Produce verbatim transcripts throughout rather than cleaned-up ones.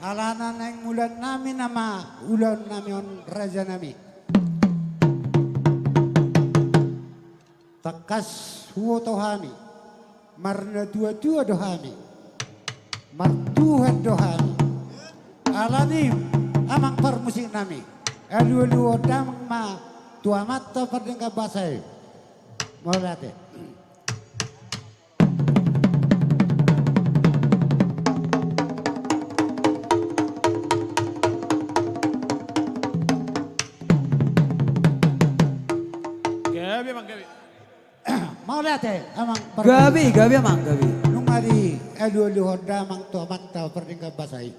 Alana naeng ulaon nami nama ulaon nami on raja nami. Tangkas huboto hami, marnatuatua do hami, martuhan do hami. Alani amang parmusik nami, alualuhon damang ma tu amanta pardenggan basa i. Mauliate. Gabe amang gabe. Mauliate amang parmusik. Gabe, gabe amang gabe. Nunga dialualuhon damang tu amanta pardenggan basa i.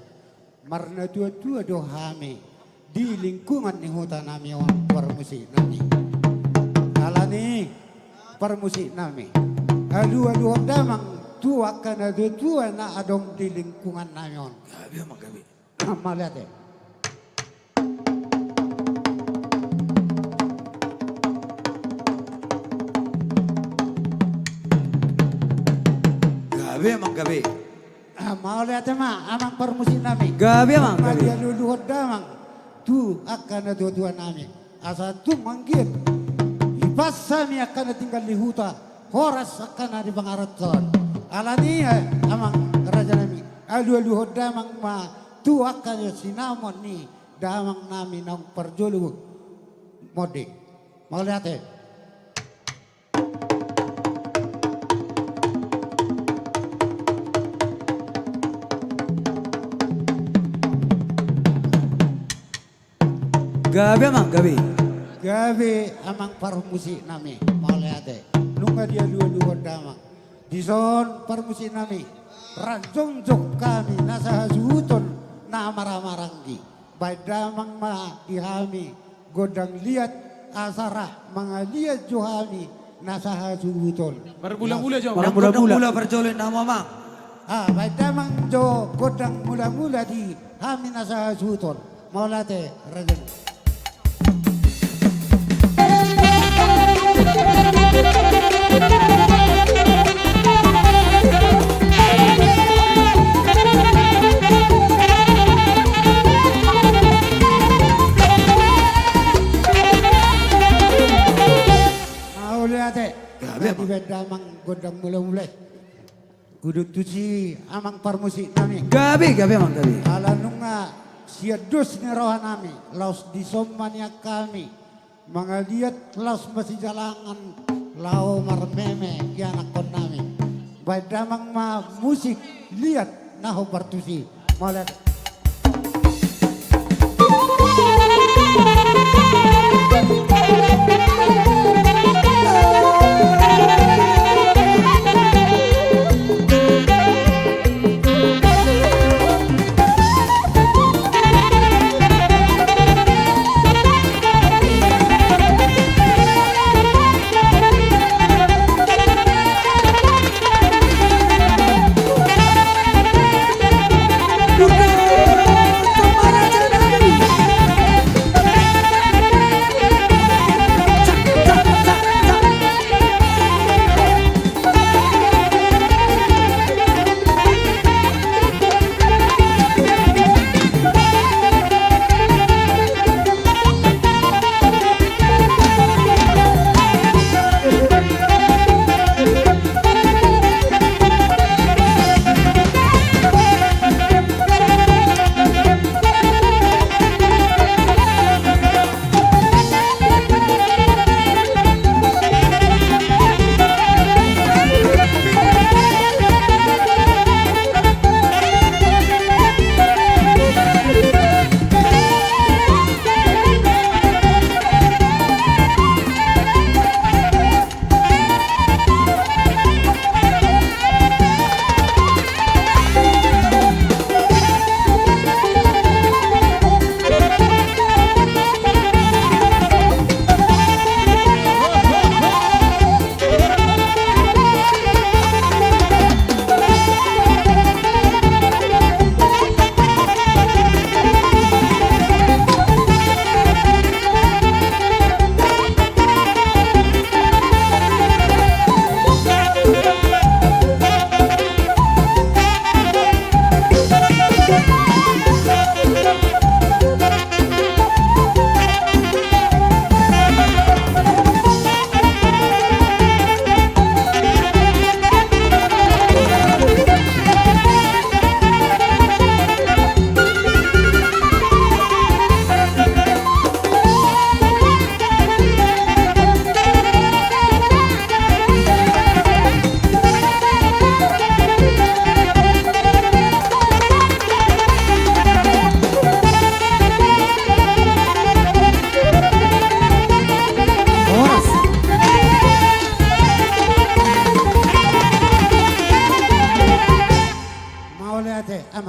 Marnatuatua do hami di lingkungan ni huta nami on parmusik nami. Alani parmusik nami, alualuhon damang tu angka natuatua na adong di lingkungan nami on. Gabe amang gabe. Mauliate. Gabe amang gabe. Ah, mauliate ma amang parmusik nami. Gabe amang gabe. Dialualuhon damang tu angka natuatua nami, asa tung manggiat hipas hami angka na tinggal di huta, horas angka na di pangarantoan. Alani i amang raja nami, alualuhon damang ma tu angka sinamot ni damang nami naung parjolo monding. Mauliate. Gabe amang gabe. Gabe amang parmusik nami, mauliate. Nunga dialualuhon damang. Dison parmusik nami, rap jongjong hami na sahasuhuton na marhahamaranggi. Baen damang ma di hami gondang liat, asa rap mangaliat jo hami na sahasuhuton. Marmulamula jo. Marmulamula. Gondang mula parjolo inna hamu amang. Ah, baen damang jo gondang mulamula di hami na sahasuhuton. Mauliate raja. Mauliate. Gabe amang. Dibaen damang gondang mulamula. Udut tusi amang parmusik nami. Gabe, gabe amang gabe. Ala nunga sian dos ni roha nami, laos dison ma nian hami mangaliat laos masijalangan laho marmeme ianakhon nami. Baen damang ma musik liat na hombar tusi. Mauliate.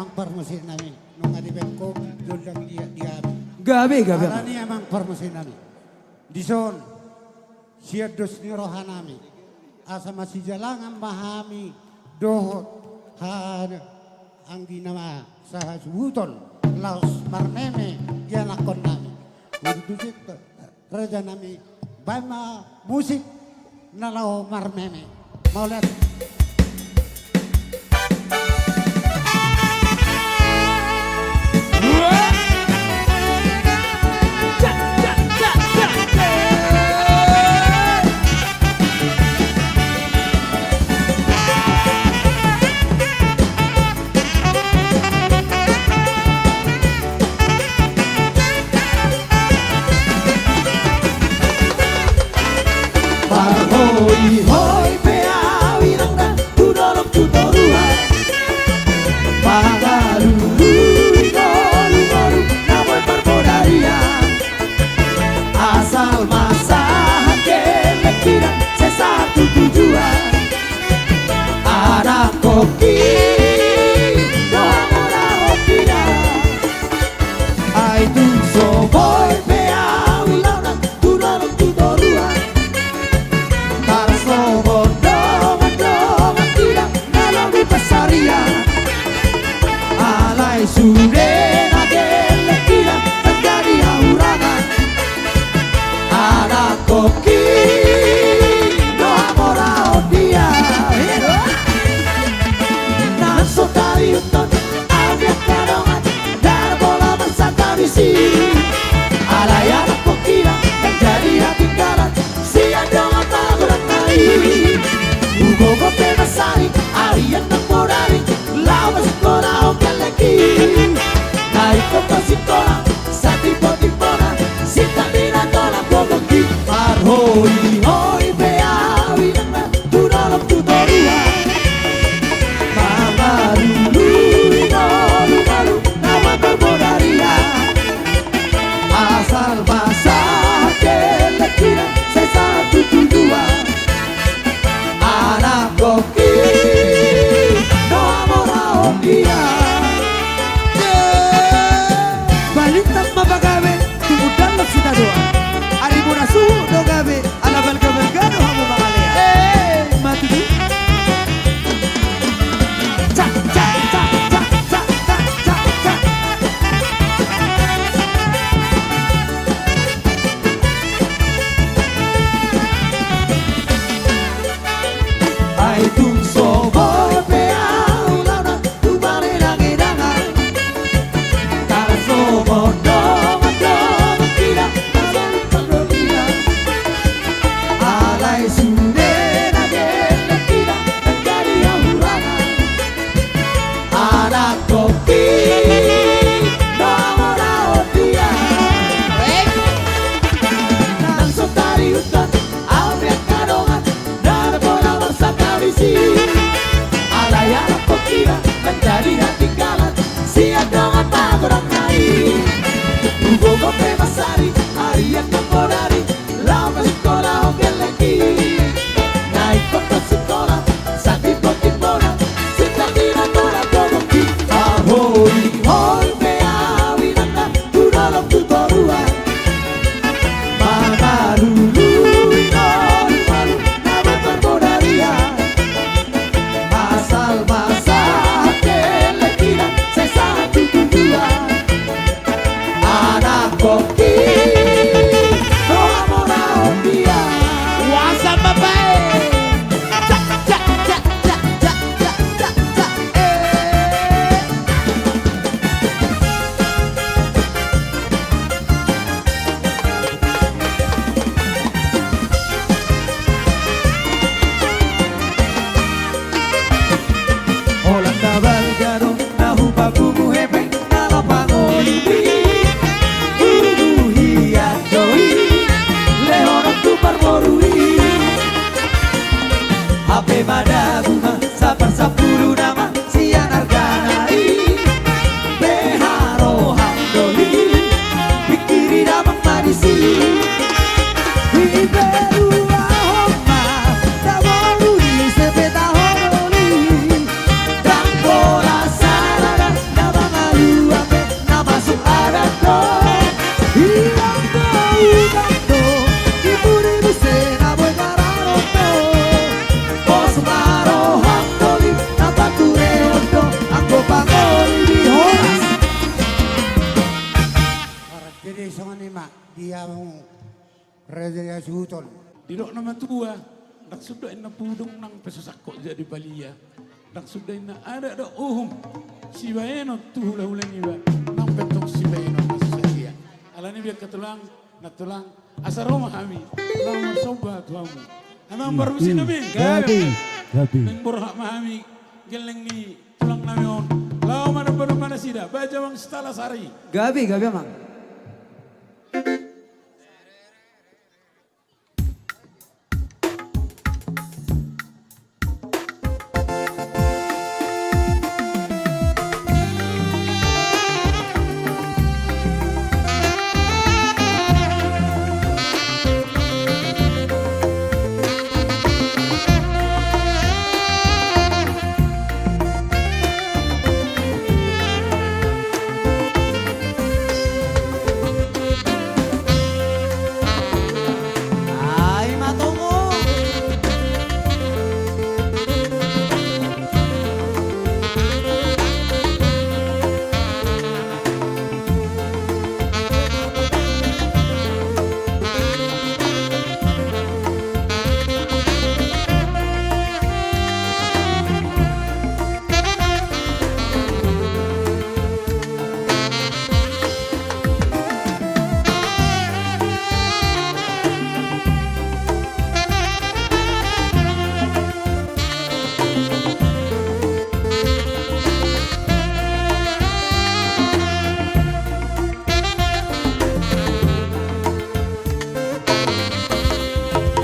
Parmusik nami, nunga dibaen ho gondang liat di hami. Gabe, gabe. Alani i amang parmusik nami. Dison, sian dos ni roha nami, asa masijalangan ma hami dohot ha-, anggi na ma sahasuhuton laos marmeme ianakhon nami. Untuk tu sip-, Raja nami, baen ma musik na laho marmeme. Mauliate. Parhoihoi pe au inang na tu dolok tu toruan, mangalului ngolungolu na boi parbodarian. Asal ma sahat gellengkina sai satu tujuan. Anakhonki do hamoraonhina. Ai tung so boi pe au inang na tu dolok tu toruan, taraslomohon dongan-donganhina na lobi pansarian. Alai sude na gellengkina ndang jadi hahurangan. Anakhonki do hamoraonhina. Naung so tariuthon au di angka dongan, ndada pola marsantabi si. Alai anakhonki ndang jadi hatinggalan sian dongan panggulang nai. Hugogo pe mansari arian na modari, laho pasungkonahon gellengki. Raja ni hasuhuton. Didok na matua, ndang suda inna pudung nang pe so sangkot jadi palia. Ndang suda inna adat dohot uhum sibahenon tu hulahula niba, nang pe tong sibahenon na so sadia. Alani i angka tulang, nantulang, asa ro ma hami laho marsomba tu hamu. Amang, hmm, parmusik nami. Gabe. Gabe. Naeng borhat ma hami gelleng ni tulang nami on. Laho manomba-nomba nasida, bahen ma Amang Sitalasari. Gabe, gabe, Amang.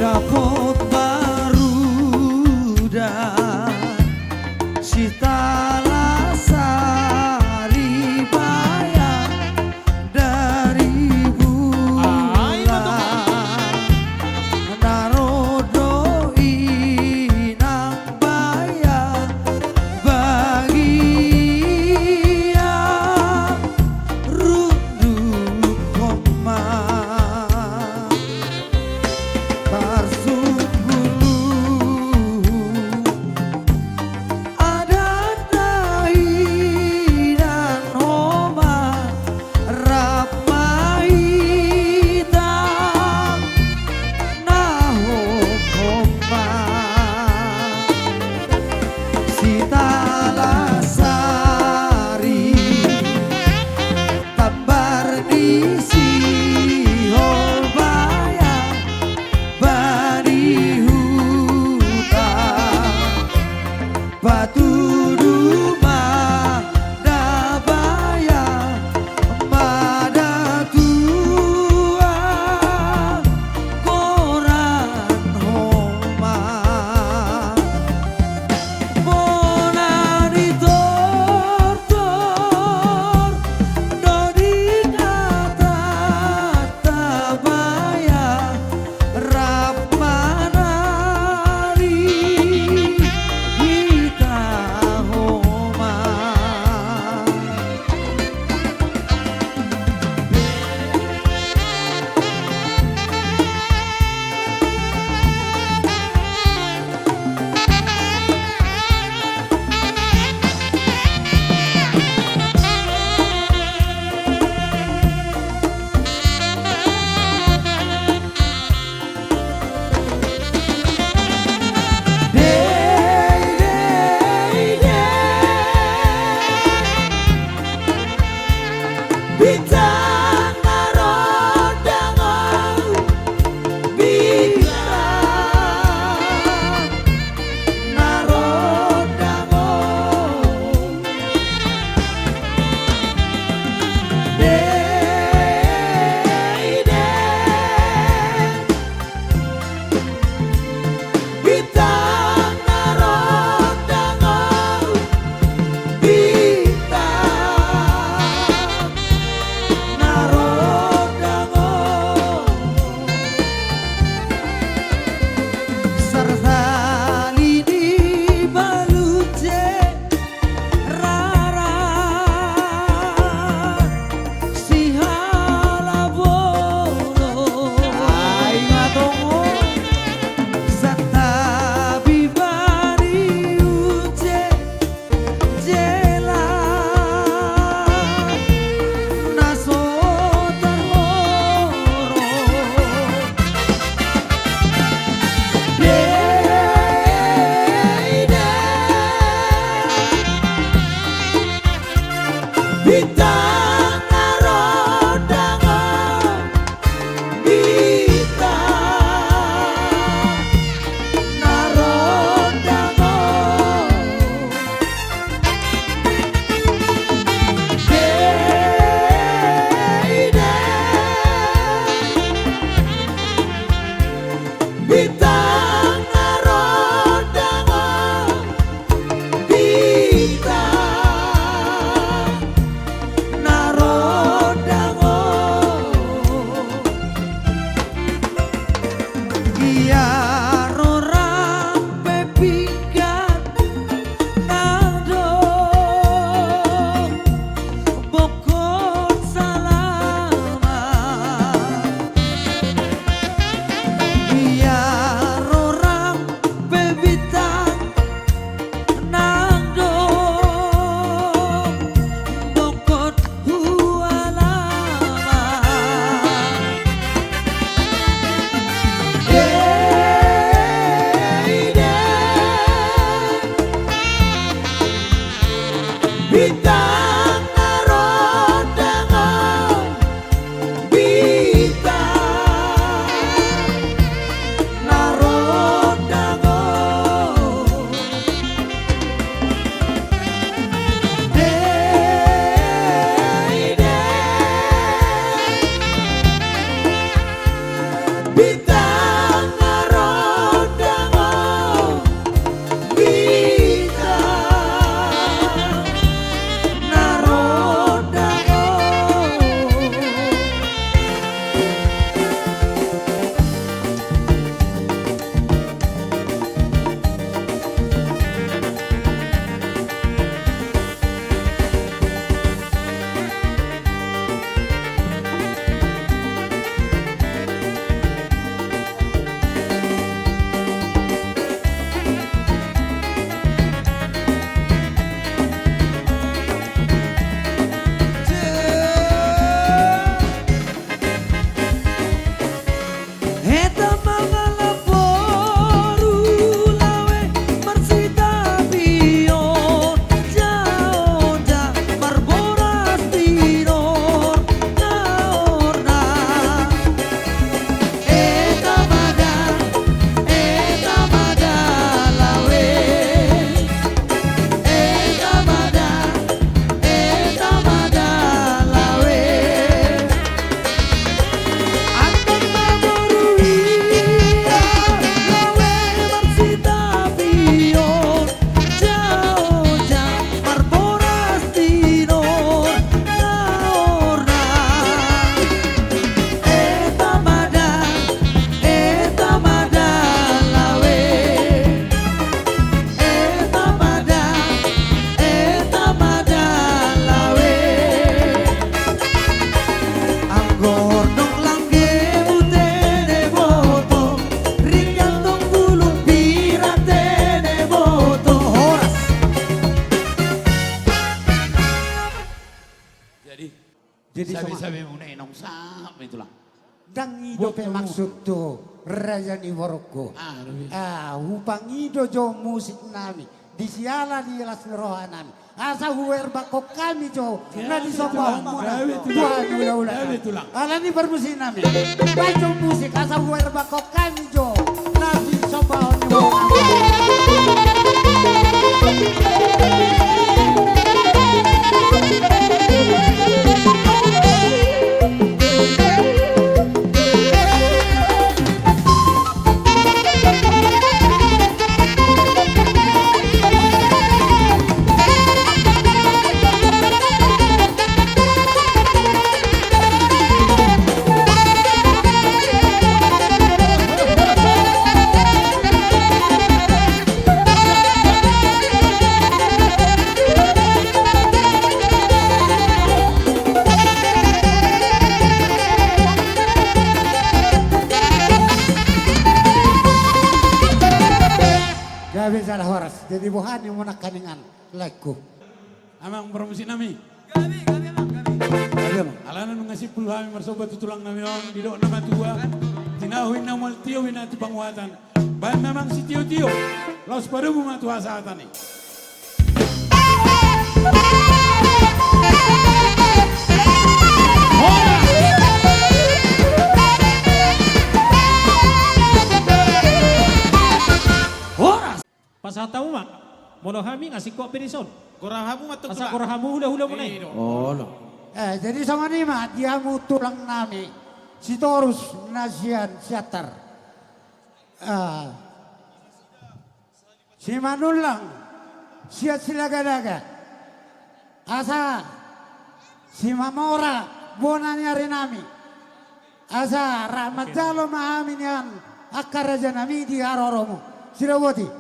Dapot barudak Sitalasari, bayak dari bulan. Na ro do inang bayak bagian rundukhon ma. Parsunggul adat dahinan ho ma, rap ma hita na hophop ma. Sitalasari, tambar ni sihol bayak ba di huta, patudu ma da bayak mada tua, goran ho ma. Bona ni tortor do di hata tabayak, rap ma nari hita Bintang nang dong dongkot hualama. Ide, ide. Bintang na rondang on. Bintang na rondang on. Ide, ide. Bintang na rondang on. Bintang na rondang on. Heta mangalap boru lawe marsitapion, jaonja marboras tinorna horna. Eta ma da, eta ma da lawe. Eta ma da, eta ma da lawe. Antong ma boru ia lawe marsitapion, jaonja marboras tinorna horna. Eta ma da, eta ma da lawe. Eta ma da, eta ma da lawe. Anggo dong langge bute ne boto, ringgantong bulung pirat ne boto. Horas. Jadi, jadi sabe-sabe muna inong sahap ma i tulang. Ndang i dope maksudhu, raja ni borungku. Ah, hupangido jo musik nami di siala ni las ni roha nami, asa huerbakkon hami jo na disombahon muna tu hami hulahula. Alani parmusik nami, baen jo musik asa huerbakkon hami jo na disombahon muna. Gabe jala horas, jadi boha ni muna nangkaningan laengku. Amang parmusik nami. Gabe, gabe, amang, gabe. Gabe, amang. Alana nunga simpul hami marsomba tu tulang nami on, didok na matua: Tinahu inna mual tio, bina tu panguhatan. Baen ma amang sitiotio, laos padomu ma tu hasahatan i. Horas. Pasahat hamu ma, molo hami nga singkop pe dison. Gorang hamu ma tu asa gorang hamu hulahula muna i. Olo. Eh, jadi songon i ma di hamu tulang nami Sitorus na sian Siantar. Ah. Simanullang sian Silagalaga. Asa Simamora bona ni ari nami. Asa rap manjalo ma hami nian angka raja nami di haroromu. Siroboti.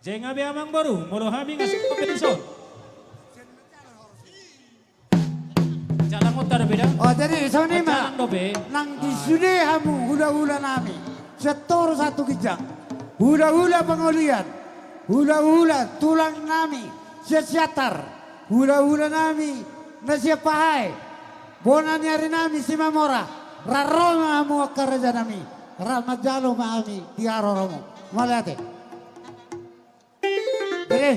Jeng abe amang boru, molo hami nga singkop pe dison. Jala ngot Taro beda. Oh, jadi songon i ma. Nang di sude hamu hulahula nami, sian toru sahat tu ginjang, hulahula pangolian, hulahula tulang nami sian Siantar, hulahula nami na sian Pahae, bona ni ari nami Simamora, ra ro ma hamu angka raja nami, ra manjalo ma hami di haroromu. Mauliate. Jadi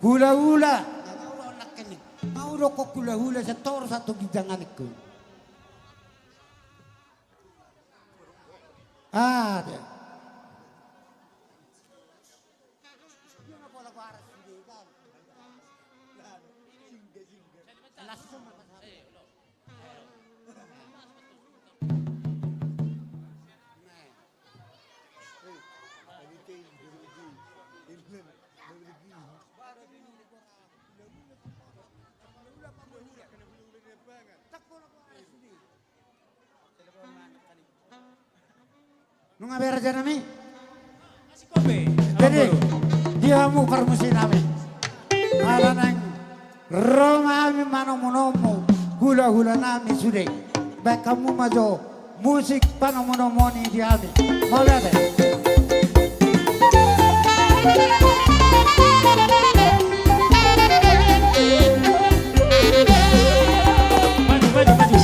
hulahula. Mau dokkon hulahula sian toru sahat tu ginjang, anakku. Ah, dia. Nunga be, raja nami? Jadi di hamu parmusik nami, ala naeng ro ma hami manomunomu hulahula nami sude, baen hamu ma jo musik panomunomu on i di hami. Mauliate. Maju, maju, maju.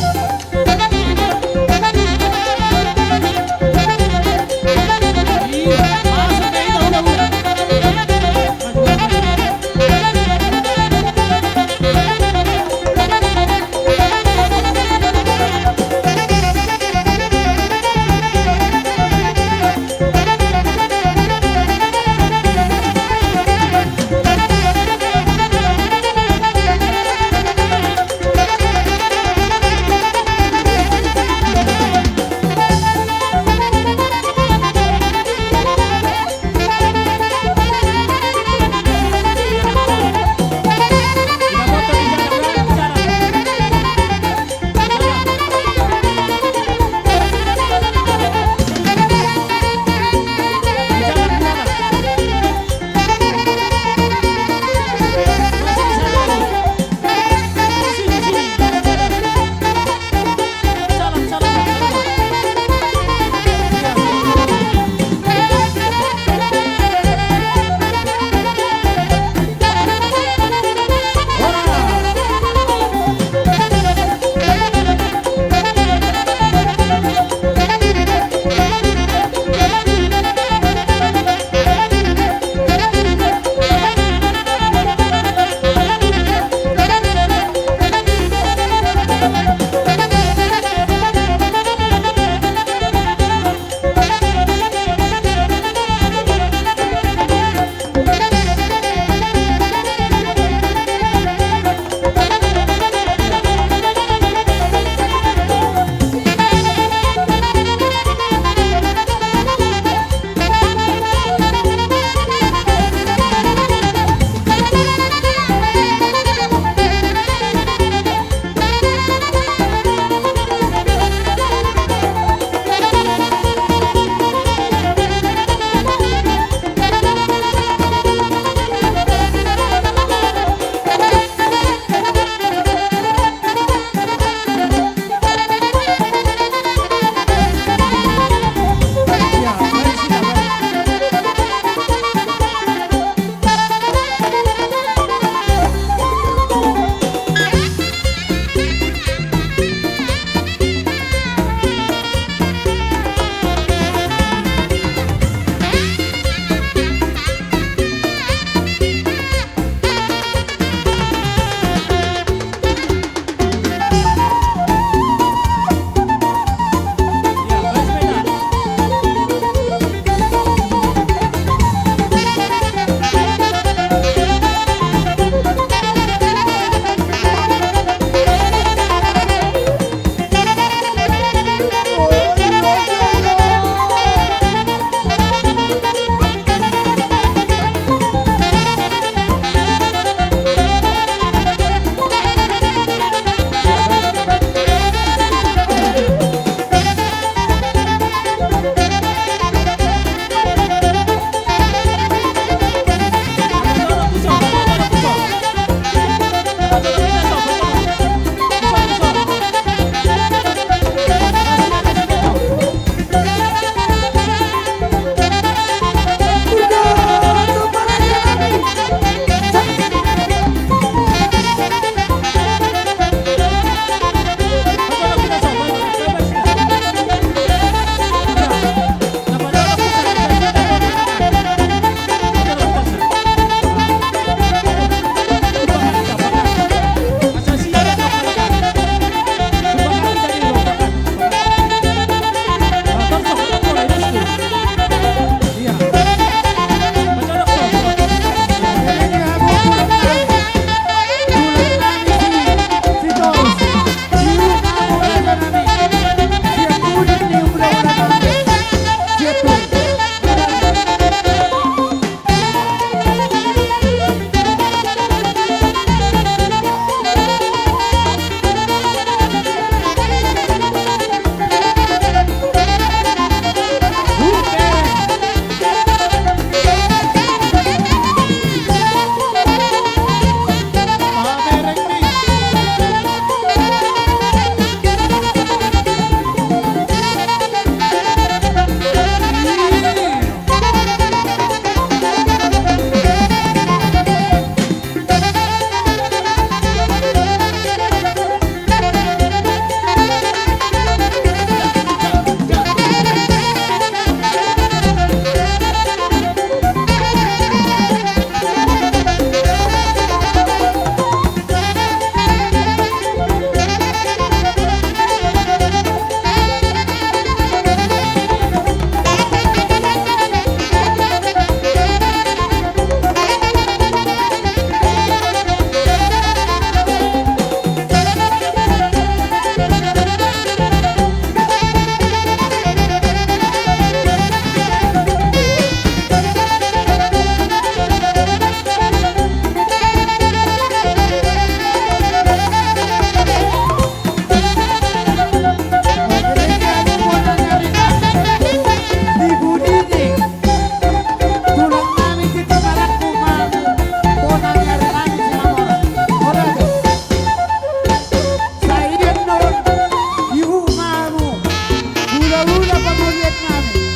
Ula pangoliat nami.